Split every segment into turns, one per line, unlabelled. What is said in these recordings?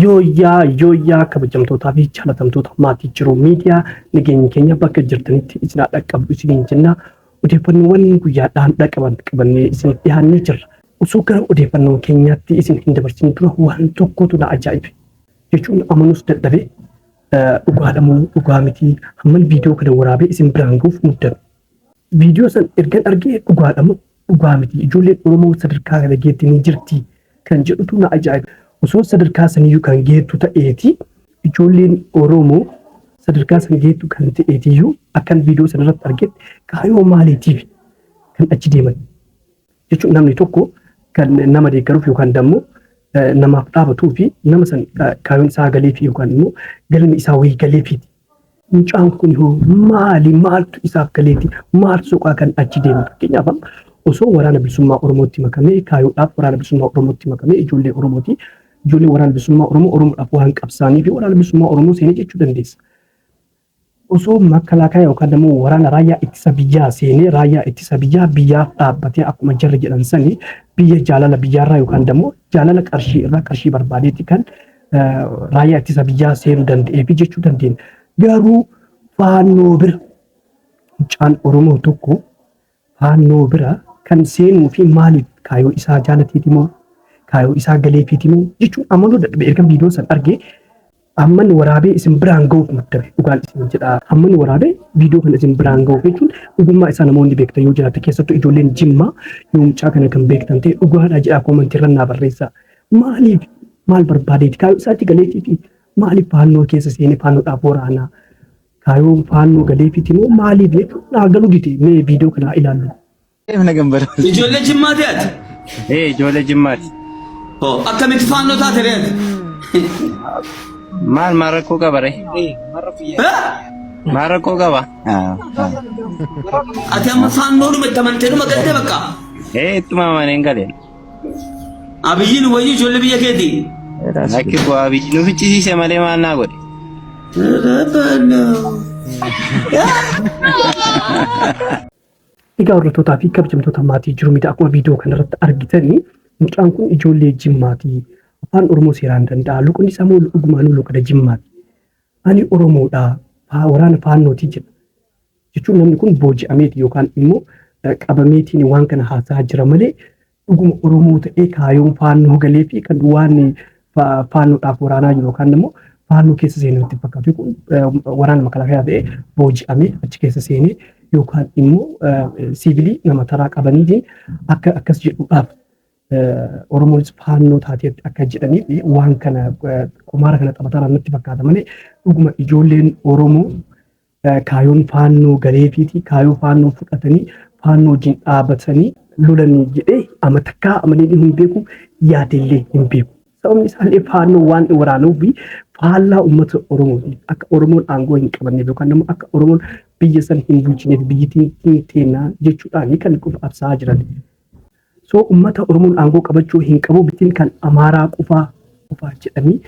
Yooyyaa yooyyaa kabajamtootaa fi jaalatamtoota maatii Jiruu Miidiyaa, nageenyi keenya bakka jirtanitti isin haa dhaqqabu isiniin jenna. Odeeffannoowwan guyyaadhaan dhaqqaban qabannee isiniif dhiyaannee jirra. Osoo gara odeeffannoo keenyaatti isin hin dabarsin dura waan tokkotu na ajaa'ibe. Jechuun amanuus dadhabe, dhugaadha moo dhugaa miti, hamman viidiyoo kana waraabee isin biraan ga'uuf muddame. Viidiyoo san ergan argee dhugaadha moo dhugaa miti, ijoolleen Oromoo sadarkaa kana geetti ni jirti kan jedhutu na ajaa'ibe. Osoo sadarkaa saniyyuu kan geettu ta'eeti, ijoolleen Oromoo sadarkaa san geettu kan ta'eetiyyuu, akkan viidiyoo sana irratti argetti kaayyoo maaliitiif kan achi deeman jechuun, namni tokko kan nama deeggaruuf yookaan dammoo namaaf dhaabatuu fi nama san kaayyoon isaa galeefi yookaan immoo galmi isaa wayii galeefiiti. Mucaan kun hoo maali, maaltu isaaf galeeti, maal soqaa kan achi deeme? Fakkeenyaaf, amma osoo Waraana Bilisummaa Oromootti makamee, kaayyoodhaaf Waraana Bilisummaa Oromootti makamee, ijoollee Oromooti. Ijoollee Waraana Bilisummaa Oromoo Oromoodhaaf waan qabsaanii fi Waraana Bilisummaa Oromoo seenee jechuu dandeessa. Osoo makalaakaa yookaan immoo waraana raayyaa ittisa biyyaa seenee, raayyaa ittisa biyyaa biyyaaf dhaabbatee, akkuma jarri jedhan sanii biyya jaalala biyyaarraa yookaan immoo jaalala qarshii irraa, qarshii barbaadeeti kan raayyaa ittisa biyyaa seenuu danda'eefi jechuu dandeenya. Garuu Faannoo bira mucaan Oromoo tokko Faannoo bira kan seenuu fi maaliif, kaayyoo isaa jaalateeti moo kaayyoo isaa galeefiiti moo jechuun amanuu dadhabe. Erga viidiyoo san argee amman waraabee isin biraan ga'uuf muddame, dhugaan isin jedha. Amman waraabee viidiyoo kana isin biraan ga'uuf jechuun, dhugummaa isaa namoonni beektan yoo jiraate, keessattuu ijoolleen Jimmaa yoo mucaa kana kan beektan ta'e, dhugaadha jedhaa koomantii irra naa barreessaa. Maaliif, maal barbaadeeti, kaayyoo isaatti galeetii fi maaliif Faannoo keessa seenee Faannoodhaaf waraanaa, kaayyoon Faannoo galeefiiti moo maaliif jechuun naa galuu dide. Mee viidiyoo kana ilaallu.
Ijoollee Jimmaati ati?
Ee, ijoollee Jimmaati.
Hoo, akkamitti Faannoo taate ree ati?
Maal maal rakkoo qaba ree?
Eh?
Maal rakkoo qaba?
Ati amma Faannoodhuma itti amanteedhuma galtee bakka.
Ee, ittuma amaneen galeen.
Abiyyiin wayyuu ijoollee biyya keetii.
Lakki, bu'aa biyyi nu ficcisiise malee maal naa godhe?
Egaa hordoftoota fi kabajamtoota maatii Jiru Miidiyaa, akkuma viidiyoo kanarratti argitanii mucaan kun ijoollee Jimmaati. Afaan Oromoo seeraan danda'a. Loqonni isaa immoo dhugumaanuu loqoda Jimmaati. Ani Oromoodha. Waraana Faannooti jedha. Jechuun namni kun booji'ameeti yookaan immoo qabameetiin waan kana haasaa jira malee, dhuguma Oromoo ta'ee kaayoon Faannoo galee fi kan waan Faannoodhaaf waraanaa jiru yookaan immoo Faannoo keessa seenuu itti fakkaatu. Kun waraana makalaakaa ta'ee booji'amee achi keessa seenee yookaan immoo siivilii nama taraa qabaniitiin akka akkas jedhuudhaaf, Oromoonis Faannoo taateetti akka jedhaniif waan kana qumaara kana taphataa natti fakkaata malee, dhuguma ijoolleen Oromoo kaayoon Faannoo galeefiiti kaayoo Faannoo fudhatanii Faannoo wajjin dhaabatanii lolanii jedhee ama takkaa amanee hin beeku, yaadellee hin beeku. Sababni isaallee Faannoo waan waraanuuf faallaa uummata Oromooti. Akka Oromoon aangoo hin qabanneef yookaan immoo akka Oromoon biyya san hin bulchineef, biyyittiin teennaa jechuudhaan kan qofa absaa jiran. So uummata Oromoon aangoo qabachuu hin qabu, bitiin kan Amaaraa qofaa qofaa jedhanii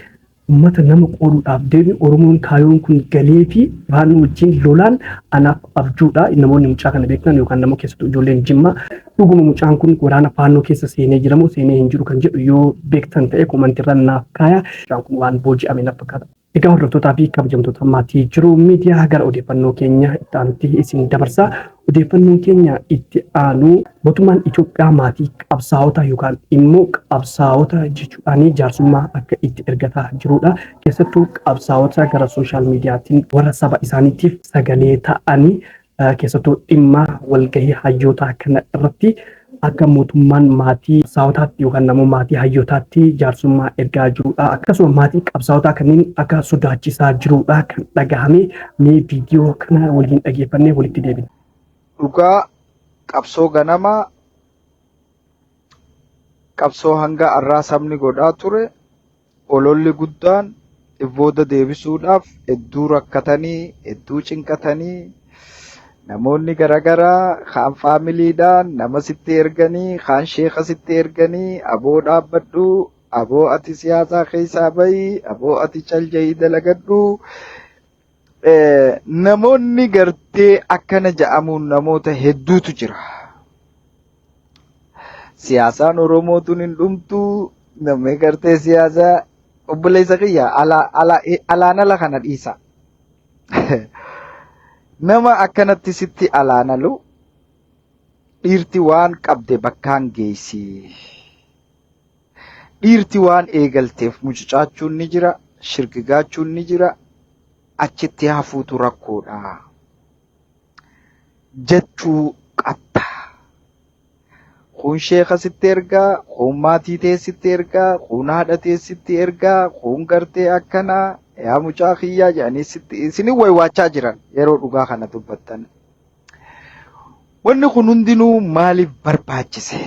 uummata nama qooduudhaaf deemi. Oromoon kaayoon kun galee fi Faannoo wajjin lolaan anaaf abjuudha. Namoonni mucaa kana beektan yookaan namoo keessattuu ijoolleen Jimmaa dhuguma mucaan kun waraana Faannoo keessa seenee jiramoo seenee hin jiru kan jedhu yoo beektan ta'e koomantiirra naaf kaaya. Mucaan kun waan booji'ame naaf fakkaata. Egaa hordoftootaa fi kabajamtoota maatii Jiru Miidiyaa, gara odeeffannoo keenya itti aanutti isin dabarsa. Odeeffannoon keenya itti aanu mootummaan Itoophiyaa maatii qabsaa'ota yookaan immoo qabsaa'ota jechuudhaan jaarsummaa akka itti ergataa jirudha. Keessattuu qabsaa'ota gara sooshaal miidiyaatiin warra saba isaaniitiif sagalee ta'anii, keessattuu dhimma walgahii hayyootaa kana irratti akka mootummaan maatii qabsaa'otaatti yookaan namoo maatii hayyootaatti jaarsummaa ergaa jirudha. Akkasuma maatii qabsaa'otaa kanneen akka sodaachisaa jirudha kan dhagahame. Mee viidiyoo kana waliin dhageeffannee walitti deebina.
Dhugaa qabsoo ganamaa, qabsoo hanga har'aa sabni godhaa ture, ololli guddaan if booda deebisuudhaaf hedduu rakkatanii, hedduu cinqatanii, namoonni garaagaraa kaan faamiliidhaan nama sitti erganii, kaan sheeka sitti erganii, aboo dhaabbadhu, aboo ati siyaasaa keessaa bahi, aboo ati calja'ii dalagadhu. Namoonni gartee akkana ja'amuun namoota hedduutu jira. Siyaasaan Oromoo tun hin dhumtu, namni gartee siyaasaa Obboleessa kiyya alaan ala kana dhiisa. Nama akkanatti sitti alaan alu dhiirti waan qabde bakkaan geessi. Dhiirti waan eegalteef mucucaachuun ni jira, shirgigaachuun ni jira, achitti hafuutu rakkoodha. Jechuu qabda. Kun sheeka sitti ergaa, kun maatii tee sitti ergaa, kun haadha tee sitti ergaa, kun gartee akkanaa, yaa mucaa kiyyaa jedhanii sitti isinin waywaachaa jiran yeroo dhugaa kana dubbattan. Wanni kun hundinuu maaliif barbaachise?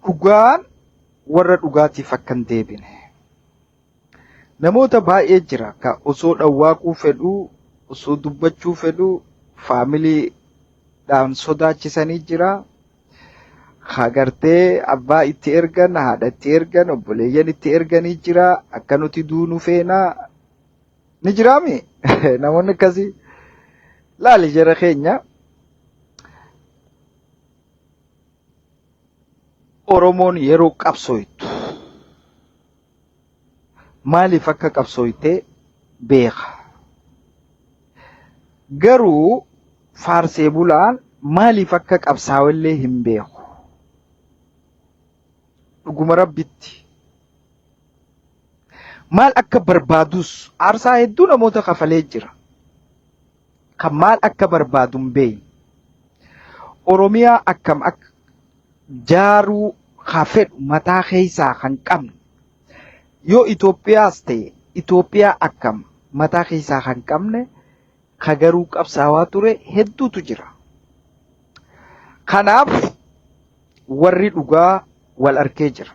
Dhugaan warra dhugaatiif akka hin deebine. Namoota baay'ee jira ka osoo dhawwaaquu fedhuu, osoo dubbachuu fedhuu, faamiliidhaan sodaachisanii jira. Ka gartee abbaa itti ergan, haadha itti ergan, obboleeyyan itti erganii jira. Akka nuti duunu feenaa. Ni jiraami? Namoonni akkasii. Laali jara keenya. Oromoon yeroo qabsooytu maaliif akka qabsooyte beeka. Garuu faarsee bulaan maaliif akka qabsaawellee hin beeku. Dhuguma rabbitti. Maal akka barbaadus aarsaa hedduu namoota kafalee jira. Kan maal akka barbaadu hin beekne. Oromiyaa akkam akka jaaruu ka fedhu mataa keessaa kan qabne. Yoo Itoophiyaas ta'e Itoophiyaa akkam mataa keessaa kan qabne ka garuu qabsaawaa ture hedduutu jira. Kanaaf warri dhugaa wal arkee jira.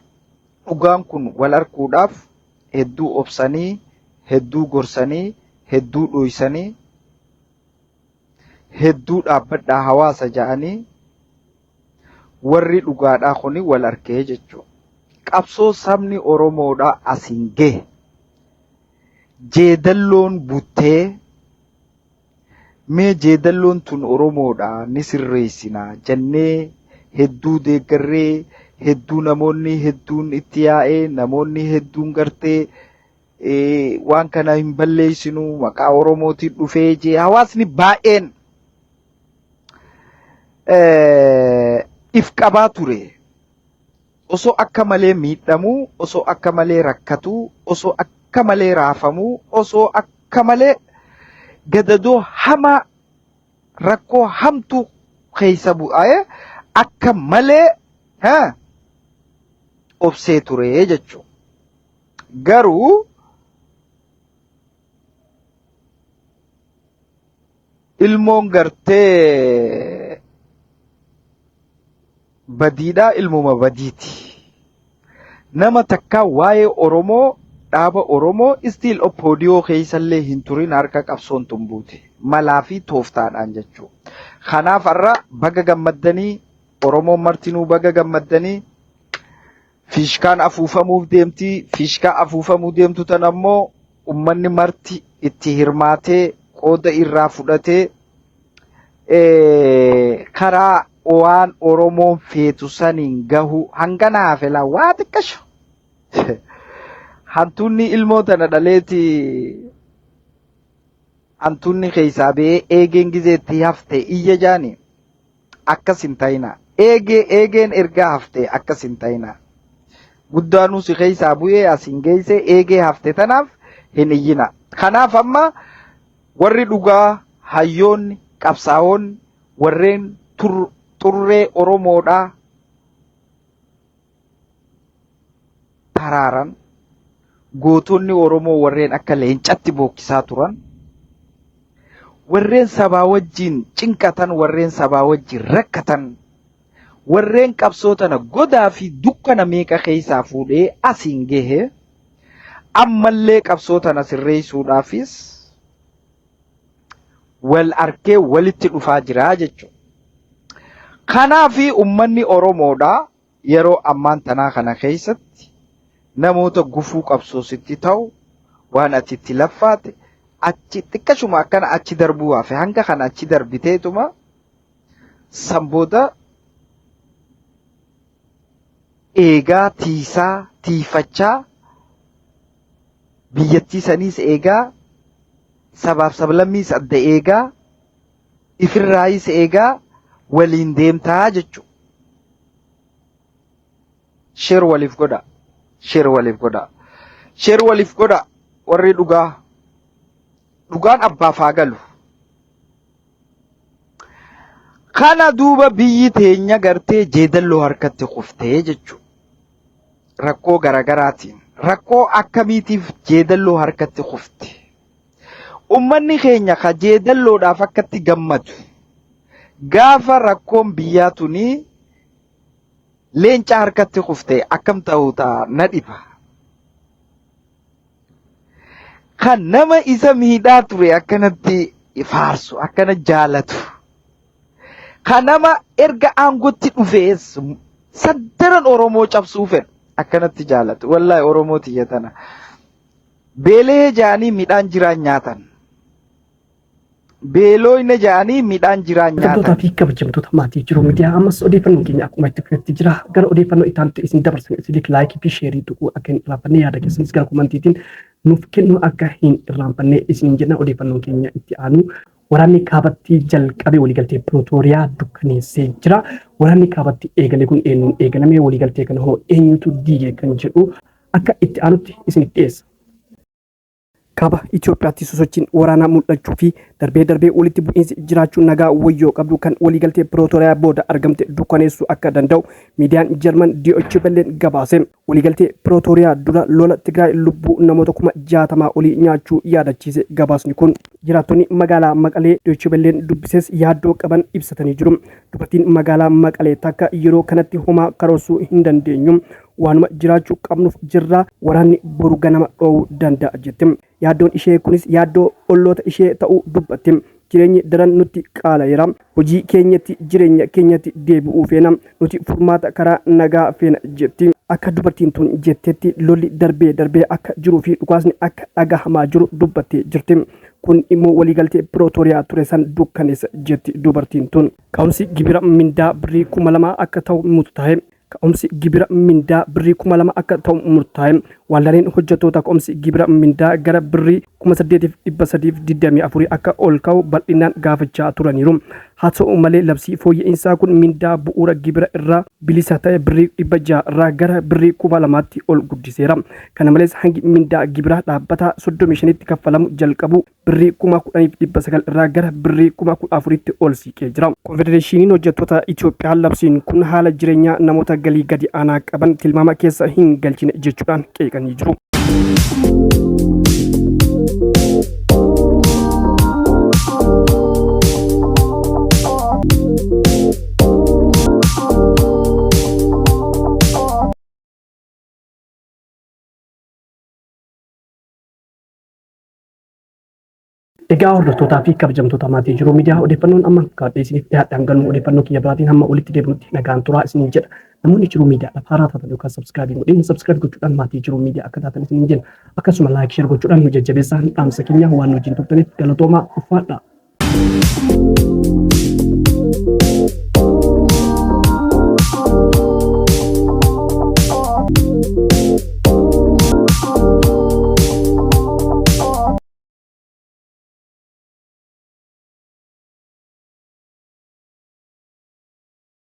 Dhugaan kun wal arkuudhaaf hedduu obsanii, hedduu gorsanii, hedduu dhoysanii, hedduu dhaabbadhaa hawaasa ja'anii warri dhugaadhaa kuni wal arkee jechuudha. Qabsoo sabni Oromoodhaa asiin gahe jeedalloon buttee mee jeedalloon tun Oromoodha ni sirreessina jennee hedduu deeggarree hedduu namoonni hedduun itti yaa'ee namoonni hedduun gartee waan kana hin balleessinu maqaa Oromootiin dhufee jee hawaasni baay'een if qabaa ture. Osoo akka malee miidhamuu, osoo akka malee rakkatuu, osoo akka malee raafamuu, osoo akka malee gadadoo hamaa rakkoo hamtuu keessa bu'ee akka malee obsee ture jechuudha. Garuu ilmoon gartee badiidhaa ilmuma badiiti. Nama takkaa waa'ee Oromoo dhaaba Oromoo istiil oppoodiyoo keessallee hin turin harka qabsoon tun buute. Malaa fi tooftaadhaan jechuudha. Kanaaf har'a baga gammaddanii Oromoon martinuu baga gammaddanii fiishkaan afuufamuuf deemti. Fiishkaa afuufamuu deemtu tan ammoo ummanni marti itti hirmaatee qooda irraa fudhatee karaa waan Oromoon feetu saniin gahu hangana hafe laa waa xiqqasho. Hantuunni ilmoo tana dhaleeti hantuunni keessaa ba'ee eegeen gizeetti hafte iyya jaani akkas hin ta'ina. Eegee eegeen ergaa hafte akkas hin ta'ina. Guddaanuu si keessaa bu'ee asiin geesse eegee hafte tanaaf hin iyyina. Kanaaf amma warri dhugaa hayyoonni qabsaa'oonni warreen xurree Oromoodhaa taraaran gootonni Oromoo warreen akka leencatti bookkisaa turan warreen sabaa wajjin cinqatan warreen sabaa wajjin rakkatan warreen qabsoo tana godaa fi dukkana meeqa keessaa fuudhee asiin gahe ammallee qabsoo tana sirreessuudhaafis wal arkee walitti dhufaa jira jechuudha. Kanaafi uummanni Oromoodhaa yeroo ammaan tanaa kana keessatti namoota gufuu qabsoo sitti ta'u waan ati itti laffaate achi xiqqashuma akkana achi darbuu hafe hanga kana achi darbiteetuma san booda eegaa tiisaa tiifachaa Biyyattii saniis eegaa, sabaaf sablammiis adda eegaa, ifirraayis eegaa waliin deemtaa jechuudha. Share waliif godha. Share waliif godha. Share waliif godha warri dhugaa. Dhugaan abbaaf haa galu. Kana duuba biyyi teenya gartee jeedalloo harkatti kuftee jechuudha. Rakkoo garagaraatiin. Rakkoo akkamiitiif jeedalloo harkatti kufte? Ummanni keenya ka jeedalloodhaaf akkatti gammadu gaafa rakkoon biyyaa tuni leenca harkatti kufte akkam ta'uu ta'a na dhiba. Kan nama isa miidhaa ture akkanatti faarsu, akkana jaalatu. Kan nama erga aangotti dhufees saddaran Oromoo cabsuu fedhu akkanatti jaalatu. Wallaahi Oromoo tiyya tana. Beelee ja'anii midhaan jiraan nyaatan. Beelooyne ja'anii midhaan jiraan
Kabajamtootaa
nyaatan.
fi kabajamtoota maatii Jiruu Miidiyaa, ammas odeeffannoon keenya akkuma itti fufetti jira. Gara odeeffannoo itti aanutti isin dabarsan isiniif like fi share tuquu akka hin irraanfanne, yaada keessanis gara commentiitiin nuuf kennuu akka hin irraanfanne isiniin jenna. Odeeffannoon keenya itti aanu, waraanni kaabatti jalqabe waliigaltee Pirootooriyaa dukkaneessee jira. Waraanni kaabatti eegale kun eenyuun eegalame? Waliigaltee kana hoo eenyutu diige kan jedhu akka itti aanutti isiniif dhiyeessa. Kaaba Itoophiyaatti sosochiin waraanaa mul'achuu fi darbee darbee walitti bu'iinsi jiraachuu nagaa wayyoo qabdu kan waliigaltee Pirootooriyaa booda argamte dukkaneessuu akka danda'u miidiyaan Jarman Deutsche Wellen gabaase. Waliigaltee Pirootooriyaa dura lola Tigraay lubbuu namoota 60,000 olii nyaachuu yaadachiise gabaasni kun. Jiraattonni magaalaa Maqalee Deutsche Wellen dubbises yaaddoo qaban ibsatanii jiru. Dubartiin magaalaa Maqalee takka, "Yeroo kanatti homaa karoorsuu hin dandeenyu. Waanuma jiraachuu qabnuuf jirra, waraanni boru ganama dhoowuu danda'a," jette. Yaaddoon ishee kunis yaaddoo olloota ishee ta'uu dubbatti. "Jireenyi daran nutti qaala'eera. Hojii keenyatti, jireenya keenyatti deebi'uu feena. Nuti furmaata karaa nagaa feena," jetti. Akka dubartiin tun jettetti lolli darbee darbee akka jiruu fi dhukaasni akka dhagahamaa jiru dubbattee jirti. Kun immoo waliigaltee Pirootooriyaa ture san dukkaneessa jetti dubartiin tun. Ka'umsi gibira mindaa birrii 2000 akka ta'u murtaa'e. Ka'umsi gibira mindaa birrii 2000 akka ta'u murtaa'e. Waldaaleen hojjettoota ka'umsi gibira mindaa gara birrii 8324 akka ol ka'u bal'inaan gaafachaa turaniiru. Haa ta'u malee, labsii fooyya'insaa kun mindaa bu'uura gibira irraa bilisa ta'e birrii 600 irraa gara birrii 2000tti ol guddiseera. Kana malees, hangi mindaa gibiraa dhaabbataa 35tti kaffalamu jalqabu birrii 10,900 irraa gara birrii 14,000tti ol siiqee jira. Konfedereeshiniin hojjettoota Itoophiyaa labsiin kun haala jireenyaa namoota galii gadi aanaa qaban tilmaama keessa hin galchine jechuudhaan qeeqanii jiru. Egaa hordoftootaa fi kabajamtoota maatii Jiruu Miidiyaa, odeeffannoon amma kaadhee isiniif dhiyaadhaan galmu odeeffannoo kiyya biraatiin hamma walitti deebinutti nagaan turaa isiniin jedha. Namoonni Jiruu Miidiyaadhaaf haaraa taatan yookaan subscribe godhin, subscribe gochuudhaan maatii Jiruu Miidiyaa akka taatan isiniin jenna. Akkasuma like, share gochuudhaan nu jajjabeessaa dhaamsa keenya. Waan nu wajjin turtaniif galatoomaa, ulfaadhaa.